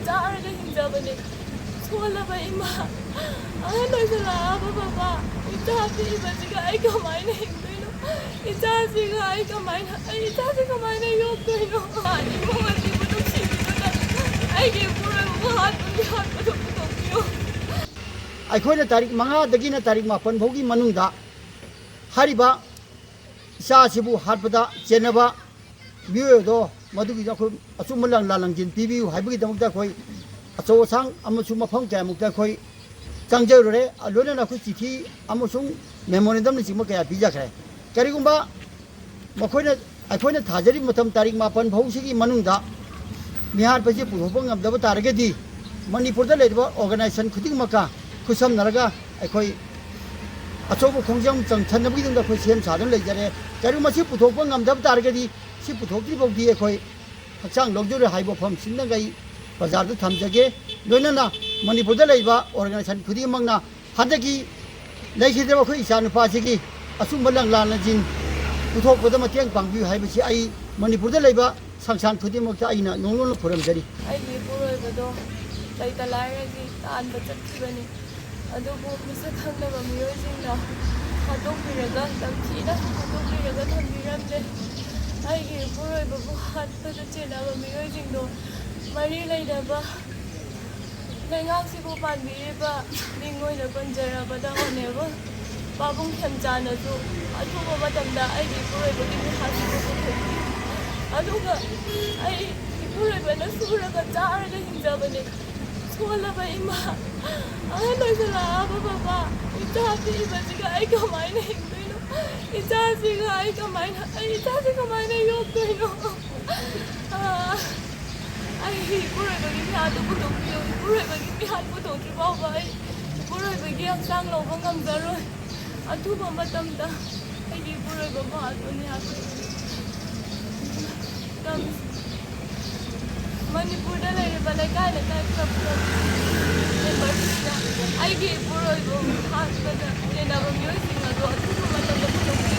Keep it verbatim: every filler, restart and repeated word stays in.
ꯆꯥꯔꯒ ꯍꯤꯡꯖꯕꯅꯦ꯫ ꯁꯣꯜꯂꯕ ꯏꯃꯥ, ꯑꯍꯟ ꯑꯣꯏꯁꯜꯂꯛꯑꯕ ꯕꯕꯥ, ꯏꯆꯥ ꯄꯤꯛꯏꯕꯁꯤꯒ ꯑꯩ ꯀꯃꯥꯏꯅ ꯍꯤꯡꯗꯣꯏꯅꯣ? ꯏꯆꯥꯁꯤꯒ ꯑꯩ ꯀꯃꯥꯏꯅ, ꯑꯩ ꯏꯆꯥꯁꯤ ꯀꯃꯥꯏꯅ ꯌꯣꯛꯇꯣꯏꯅꯣ? ꯏꯃꯨꯡ ꯑꯁꯤꯕꯨ ꯅꯨꯡꯁꯤꯕꯤꯗꯨꯅ ꯑꯩꯒꯤ ꯏꯄꯨꯔꯣꯏꯕꯕꯨ ꯍꯥꯠꯄꯒꯤ ꯍꯥꯠꯄꯗꯨ ꯄꯨꯊꯣꯛꯄꯤꯌꯨ꯫ ꯑꯩꯈꯣꯏꯅ ꯇꯥꯔꯤꯛ ꯃꯉꯥꯗꯒꯤꯅ ꯇꯥꯔꯤꯛ ꯃꯥꯄꯟ ꯐꯥꯎꯒꯤ ꯃꯅꯨꯡꯗ ꯍꯥꯏꯔꯤꯕ ꯏꯆꯥꯁꯤꯕꯨ ꯍꯥꯠꯄꯗ ꯆꯦꯟꯅꯕ ꯃꯤꯑꯣꯏ ꯑꯗꯣ ꯃꯗꯨꯒꯤꯗ ꯑꯩꯈꯣꯏ ꯑꯆꯨꯝꯕ ꯂꯥꯟ-, ꯂꯥꯟꯂꯪꯁꯤꯟ ꯄꯤꯕꯤꯌꯨ ꯍꯥꯏꯕꯒꯤꯗꯃꯛꯇ ꯑꯩꯈꯣꯏ ꯑꯆꯧ ꯑꯁꯥꯡ ꯑꯃꯁꯨꯡ ꯃꯐꯝ ꯀꯌꯥꯃꯨꯛꯇ ꯑꯩꯈꯣꯏ ꯆꯪꯖꯔꯨꯔꯦ꯫ ꯂꯣꯏꯅꯅ ꯑꯩꯈꯣꯏ ꯆꯤꯊꯤ ꯑꯃꯁꯨꯡ memorandumꯅꯆꯤꯡꯕ ꯀꯌꯥ ꯄꯤꯖꯈ꯭ꯔꯦ꯫ ꯀꯔꯤꯒꯨꯝꯕ ꯃꯈꯣꯏꯅ, ꯑꯩꯈꯣꯏꯅ ꯊꯥꯖꯔꯤꯕ ꯃꯇꯝ ꯇꯥꯔꯤꯛ ꯃꯥꯄꯟ ꯐꯥꯎꯁꯤꯒꯤ ꯃꯅꯨꯡꯗ ꯃꯤꯍꯥꯠꯄꯁꯤ ꯄꯨꯊꯣꯛꯄ ꯉꯝꯗꯕ ꯇꯥꯔꯒꯗꯤ ꯃꯅꯤꯄꯨꯔꯗ ꯂꯩꯔꯤꯕ organization ꯈꯨꯗꯤꯡꯃꯛꯀ ꯈꯨꯠꯁꯝꯅꯔꯒ ꯑꯩꯈꯣꯏ ꯑꯆꯧꯕ ꯈꯣꯡꯖꯪ ꯆꯪꯊꯅꯕꯒꯤꯗꯃꯛꯇ ꯑꯩꯈꯣꯏ ꯁꯦꯝ ꯁꯥꯗꯨꯅ ꯂꯩꯖꯔꯦ꯫ ꯀꯔꯤꯒꯨꯝꯕ ꯃꯁꯤ ꯄꯨꯊꯣꯛꯄ ꯉꯝꯗꯕ ꯇꯥꯔꯒꯗꯤ ꯁꯤ ꯄꯨꯊꯣꯛꯇ꯭ꯔꯤ ꯐꯥꯎꯗꯤ ꯑꯩꯈꯣꯏ ꯍꯛꯆꯥꯡ ꯂꯧꯖꯔꯣꯏ ꯍꯥꯏꯕ ꯋꯥꯐꯝꯁꯤꯃꯒ ꯑꯩ ꯄ꯭ꯔꯖꯥꯗ ꯊꯝꯖꯒꯦ꯫ ꯂꯣꯏꯅꯅ ꯃꯅꯤꯄꯨꯔꯗ ꯂꯩꯕ organization ꯈꯨꯗꯤꯡꯃꯛꯅ ꯍꯟꯗꯛꯀꯤ ꯂꯩꯈꯤꯗ꯭ꯔꯕ ꯑꯩꯈꯣꯏ ꯏꯆꯥ ꯅꯨꯄꯥꯁꯤꯒꯤ ꯑꯆꯨꯝꯕ ꯂꯪꯂꯥ ꯂꯪꯖꯤꯟ ꯄꯨꯊꯣꯛꯄꯗ ꯃꯇꯦꯡ ꯄꯥꯡꯕꯤꯌꯨ ꯍꯥꯏꯕꯁꯤ ꯑꯩ ꯃꯅꯤꯄꯨꯔꯗ ꯂꯩꯕ ꯁꯪꯁꯊꯥꯟ ꯈꯨꯗꯤꯡꯃꯛꯇ ꯑꯩꯅ ꯅꯣꯡꯅ ꯈꯨꯔꯨꯝꯖꯔꯤ꯫ ꯑꯩꯒꯤ ꯏꯄꯨꯔꯣꯏꯕꯗꯣ ꯂꯩꯇ ꯂꯥꯏꯔꯒꯤ ꯇꯥꯟꯕ ꯆꯠꯈꯤꯕꯅꯤ꯫ ꯑꯗꯨꯕꯨ ꯃꯁꯛ ꯈꯪꯗꯕ ꯃꯤꯑꯣꯏꯁꯤꯡꯅ ꯍꯥꯠꯇꯣꯛꯄꯤꯔꯒ, ꯇꯝꯊꯤꯅ ꯍꯥꯠꯇꯣꯛꯄꯤꯔꯒ ꯊꯝꯕꯤꯔꯝꯂꯦ꯫ ꯑꯩꯒꯤ ꯏꯄꯨꯔꯣꯏꯕꯕꯨ ꯍꯥꯠꯄꯗ ꯆꯦꯟꯅꯕ ꯃꯤꯑꯣꯏꯁꯤꯡꯗꯣ ꯃꯔꯤ ꯂꯩꯅꯕ ꯂꯩꯉꯥꯛꯁꯤꯕꯨ ꯄꯥꯟꯕꯤꯔꯤꯕ ꯃꯤꯡ ꯑꯣꯏꯅ ꯄꯟꯖꯔꯕꯗ Honourable ꯄꯥꯕꯨꯡ ꯈꯦꯝꯆꯥꯅꯁꯨ ꯑꯊꯨꯕ ꯃꯇꯝꯗ ꯑꯩꯒꯤ ꯏꯄꯨꯔꯣꯏꯕꯒꯤ ꯃꯤꯍꯥꯠꯁꯤꯕꯨ ꯄꯨꯊꯣꯛꯄꯤꯌꯨ꯫ ꯑꯗꯨꯒ ꯑꯩ ꯏꯄꯨꯔꯣꯏꯕꯅ ꯁꯨꯔꯒ ꯆꯥꯔꯒ ꯍꯤꯡꯖꯕꯅꯦ꯫ ꯁꯣꯜꯂꯕ ꯏꯃꯥ, ꯑꯍꯟ ꯑꯣꯏꯁꯜꯂꯛꯑꯕ ꯕꯕꯥ, ꯏꯆꯥ ꯄꯤꯛꯏꯕꯁꯤꯒ ꯑꯩ ꯀꯃꯥꯏꯅ ꯍꯤꯡꯗꯣꯏꯅꯣ? ꯏꯆꯥꯁꯤꯒ ꯑꯩ ꯀꯃꯥꯏꯅ, ꯑꯩ ꯏꯆꯥꯁꯤ ꯀꯃꯥꯏꯅ ꯌꯣꯛꯇꯣꯏꯅꯣ? ꯑꯥ, ꯑꯩ ꯏꯄꯨꯔꯣꯏꯕꯒꯤ ꯃꯤꯍꯥꯠꯇꯨ ꯄꯨꯊꯣꯛꯄꯤꯌꯨ꯫ ꯏꯄꯨꯔꯣꯏꯕꯒꯤ ꯃꯤꯍꯥꯠ ꯄꯨꯊꯣꯛꯇ꯭ꯔꯤ ꯐꯥꯎꯕ ꯑꯩ ꯏꯄꯨꯔꯣꯏꯕꯒꯤ ꯍꯛꯆꯥꯡ ꯂꯧꯕ ꯉꯝꯖꯔꯣꯏ꯫ ꯑꯊꯨꯕ ꯃꯇꯝꯗ ꯑꯩꯒꯤ ꯏꯄꯨꯔꯣꯏꯕ ꯃꯍꯥꯛꯇꯨꯅꯤ ꯍꯥꯏꯕ ꯃꯅꯤꯄꯨꯔꯗ ꯂꯩꯔꯤꯕ ꯂꯩꯀꯥꯏ ꯂꯩꯀꯥꯏ ꯀ꯭ꯂꯕ ꯀ꯭ꯂꯕ ꯃꯦꯝꯕꯔꯁꯤꯡꯅ ꯑꯩꯒꯤ ꯏꯄꯨꯔꯣꯏꯕ ꯍꯥꯠꯄꯗ ꯆꯦꯟꯅꯕ ꯃꯤꯑꯣꯏꯁꯤꯡ ꯑꯗꯨ ꯑꯊꯨꯕ ꯃꯇꯝꯗ ꯄꯨꯊꯣꯛꯄꯤꯌꯨ꯫